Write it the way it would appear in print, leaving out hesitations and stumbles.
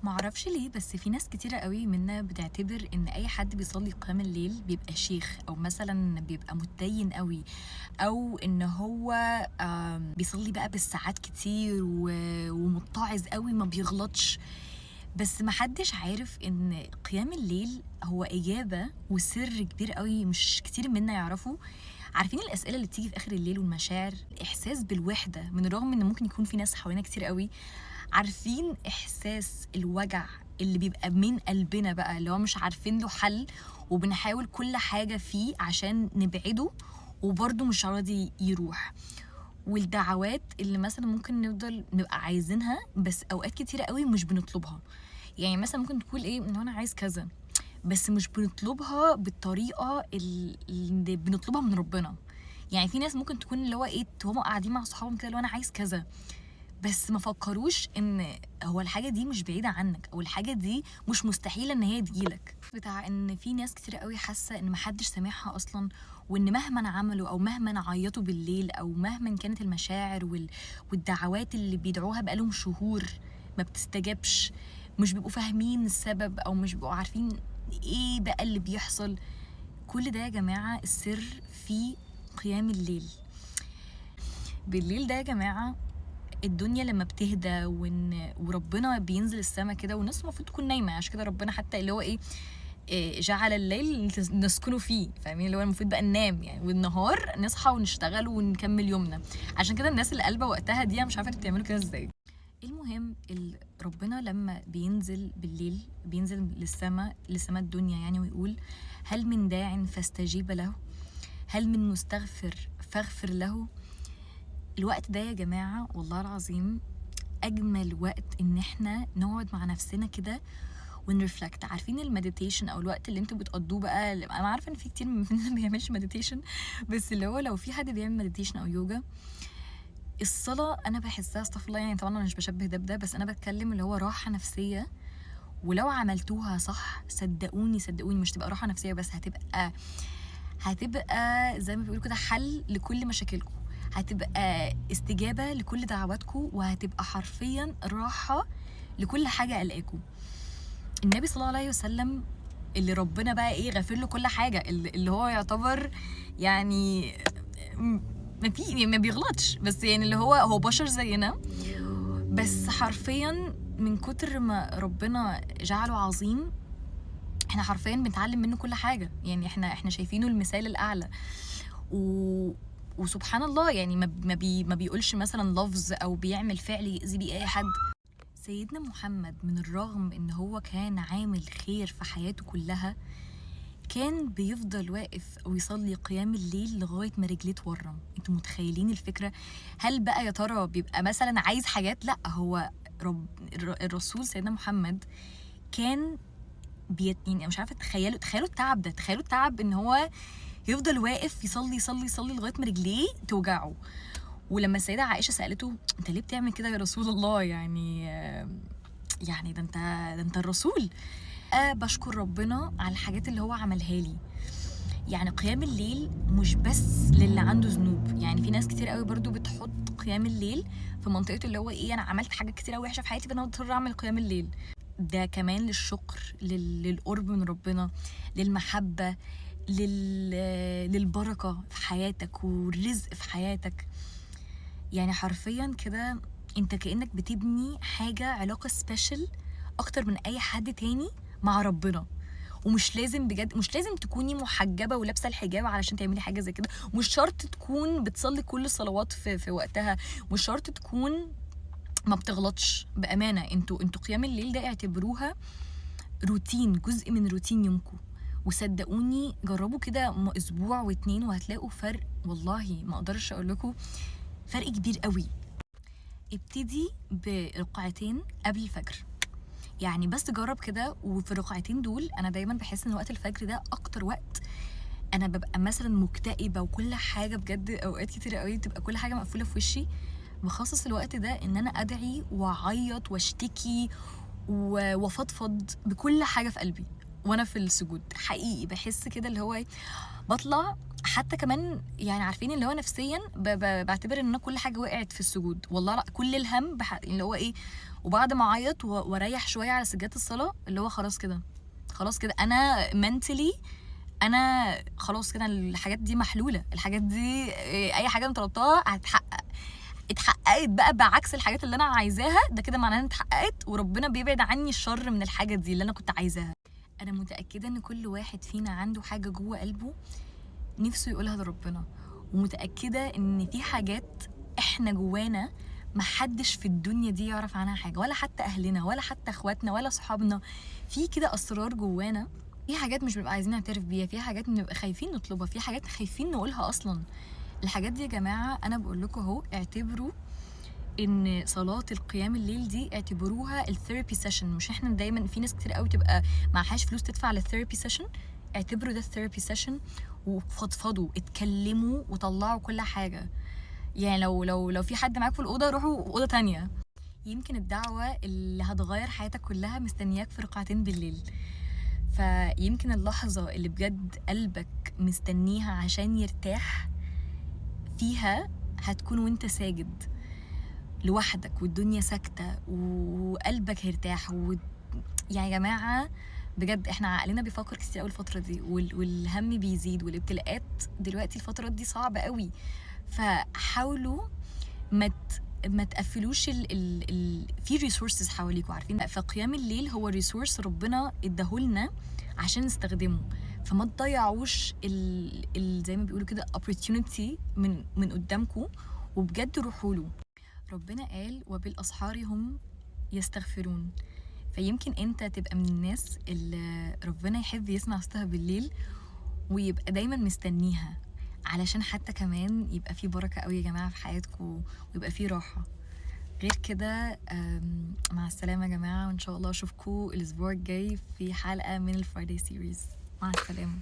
معرفش ليه، بس في ناس كتيرة قوي منا بتعتبر ان اي حد بيصلي قيام الليل بيبقى شيخ، او مثلا بيبقى متدين قوي، او ان هو بيصلي بقى بالساعات كتير ومتعظ قوي ما بيغلطش. بس محدش عارف ان قيام الليل هو اجابة وسر كبير قوي مش كتير منا يعرفه. عارفين الاسئلة اللي بتيجي في اخر الليل والمشاعر، الاحساس بالوحدة من الرغم ان ممكن يكون في ناس حوالينا كتير قوي. عارفين احساس الوجع اللي بيبقى من قلبنا بقى، اللي هو مش عارفين له حل وبنحاول كل حاجة فيه عشان نبعده وبرضه مش راضي يروح. والدعوات اللي مثلا ممكن نفضل نبقى عايزينها بس اوقات كتيرة قوي مش بنطلبها. يعني مثلا ممكن تقول ايه، ان انا عايز كذا، بس مش بنطلبها بالطريقة اللي بنطلبها من ربنا. يعني في ناس ممكن تكون اللي هو ايه، هما قاعدين مع صحابهم كده اللي هو انا عايز كذا، بس ما فكروش ان هو الحاجة دي مش بعيدة عنك، او الحاجة دي مش مستحيلة ان هي تجيلك. بتاع ان في ناس كتير قوي حاسه ان محدش سامعها اصلا، وان مهما عملوا او مهما عيطوا بالليل او مهما كانت المشاعر والدعوات اللي بيدعوها بقالهم شهور ما بتستجابش، مش بيبقوا فاهمين السبب او مش بيبقوا عارفين ايه بقى اللي بيحصل. كل ده يا جماعة السر في قيام الليل. بالليل ده يا جماعة الدنيا لما بتهدى وربنا بينزل السما كده، والناس المفروض تكون نايمة، عشان كده ربنا حتى اللي هو ايه، جعل الليل نسكنه فيه، فاهمين؟ اللي هو المفروض بقى ننام يعني، والنهار نصحى ونشتغل ونكمل يومنا. عشان كده الناس اللي قلبه وقتها دي مش عارفه انتوا بتعملوا كده ازاي. المهم ربنا لما بينزل بالليل بينزل للسما، لسما الدنيا يعني، ويقول هل من داع فاستجيب له، هل من مستغفر فاغفر له. الوقت ده يا جماعة والله العظيم أجمل وقت إن إحنا نقعد مع نفسنا كده ون reflect. عارفين ال meditation أو الوقت اللي انتوا بتقضوه بقى؟ أنا عارفة إن في كتير مننا ما بيعملش meditation، بس اللي هو لو في حد بيعمل meditation أو يوجا، الصلاة أنا بحسها، استغفر الله يعني، طبعا أنا مش بشبه ده بده، بس أنا بتكلم اللي هو راحة نفسية. ولو عملتوها صح صدقوني صدقوني مش تبقى راحة نفسية بس، هتبقى زي ما بيقولوا كده حل لكل مشاكلكم، هتبقى استجابة لكل دعواتكم، وهتبقى حرفيا راحة لكل حاجة قلقاكم. النبي صلى الله عليه وسلم اللي ربنا بقى ايه غفر له كل حاجة، اللي هو يعتبر يعني ما في، يعني ما بيغلطش، بس يعني اللي هو بشر زينا، بس حرفيا من كتر ما ربنا جعله عظيم احنا حرفيا بنتعلم منه كل حاجة. يعني احنا شايفينه المثال الأعلى. وسبحان الله يعني ما بيقولش مثلا لفظ أو بيعمل فعل يأذي بيه أي حد. سيدنا محمد من الرغم إن هو كان عامل خير في حياته كلها، كان بيفضل واقف ويصلي قيام الليل لغاية ما رجليه تورم. انتوا متخيلين الفكرة؟ هل بقى يا ترى بيبقى مثلا عايز حاجات؟ لا، هو الرسول سيدنا محمد كان يعني مش عارفة، تخيلوا التعب ده، تخيلوا التعب ان هو يفضل واقف يصلي يصلي يصلي لغاية ما رجليه توجعه. ولما السيدة عائشة سألته انت ليه بتعمل كده يا رسول الله، يعني ده انت الرسول. بشكر ربنا على الحاجات اللي هو عملها لي. يعني قيام الليل مش بس للي عنده ذنوب، يعني في ناس كتير قوي برضو بتحط قيام الليل في منطقته اللي هو ايه، انا عملت حاجات كتير قوي وحشة في حياتي فانا مضطر اعمل قيام الليل. ده كمان للشكر، للقرب من ربنا، للمحبة، للبركة في حياتك والرزق في حياتك. يعني حرفيا كده انت كأنك بتبني حاجة، علاقة special اكتر من اي حد تاني مع ربنا. ومش لازم بجد، مش لازم تكوني محجبة ولابسة الحجاب علشان تعملي حاجة زي كده، مش شرط تكون بتصلي كل الصلوات في وقتها، مش شرط تكون ما بتغلطش. بأمانة انتوا قيام الليل ده اعتبروها روتين، جزء من روتين يومكم. وصدقوني جربوا كده اسبوع واتنين وهتلاقوا فرق، والله ما اقدرش اقول لكم فرق كبير قوي. ابتدي بركعتين قبل الفجر، يعني بس جرب كده. وفي الركعتين دول انا دايما بحس ان وقت الفجر ده اكتر وقت انا ببقى مثلا مكتئبه وكل حاجة، بجد اوقات كتير قوي بتبقى كل حاجة مقفولة في وشي. بخصص الوقت ده ان انا ادعي واعيط واشتكي وافضفض بكل حاجة في قلبي. وانا في السجود. حقيقي بحس كده اللي هو ايه، بطلع حتى كمان يعني عارفين اللي هو نفسيا بعتبر ان انا كل حاجة وقعت في السجود، والله لا كل الهم اللي هو ايه. وبعد ما اعيط واريح شوية على سجادة الصلاه، اللي هو خلاص كده، خلاص كده انا mentally انا خلاص كده الحاجات دي محلوله، الحاجات دي إيه، اي حاجة انا طلبتها هتتحقق، اتحققت بقى بعكس الحاجات اللي انا عايزاها، ده كده معناه ان اتحققت وربنا بيبعد عني الشر من الحاجة دي اللي انا كنت عايزاها. انا متاكدة ان كل واحد فينا عنده حاجة جوه قلبه نفسه يقولها لربنا، ومتاكده ان في حاجات احنا جوانا محدش في الدنيا دي يعرف عنها حاجه، ولا حتى اهلنا ولا حتى اخواتنا ولا صحابنا. في كده اسرار جوانا، في حاجات مش بنبقى عايزين نعترف بيها، في حاجات بنبقى خايفين نطلبها، في حاجات خايفين نقولها اصلا. الحاجات دي يا جماعة انا بقول لكم اهو، اعتبروا ان صلاة القيام الليل دي اعتبروها ال therapy session. مش احنا دايما في ناس كتير قوي تبقى معهاش فلوس تدفع لل therapy session، اعتبروا ده ال therapy session وفضفضوا، اتكلموا وطلعوا كل حاجه. يعني لو في حد معاك في الاوضة روحوا اوضة تانية. يمكن الدعوة اللي هتغير حياتك كلها مستنياك في ركعتين بالليل. فيمكن اللحظة اللي بجد قلبك مستنيها عشان يرتاح فيها هتكون وانت ساجد لوحدك والدنيا ساكتة وقلبك هيرتاح. يعني يا جماعة بجد احنا عقلنا بيفكر كتير قوي الفترة دي، والهم بيزيد والابتلاءات دلوقتي الفترة دي صعبة قوي. فحاولوا ما تقفلوش في resources حواليكوا، عارفين؟ فقيام الليل هو resource ربنا اداهولنا عشان نستخدمه، فما تضيعوش زي ما بيقولوا كده opportunity من قدامكم، وبجد روحوا له. ربنا قال وبالأسحار هم يستغفرون، فيمكن انت تبقى من الناس اللي ربنا يحب يسمع صوتها بالليل ويبقى دايما مستنيها، علشان حتى كمان يبقى في بركة قوي يا جماعة في حياتكم ويبقى في راحة. غير كده مع السلامة يا جماعة، وإن شاء الله أشوفكم الأسبوع الجاي في حلقة من ال Friday series. مع السلامة.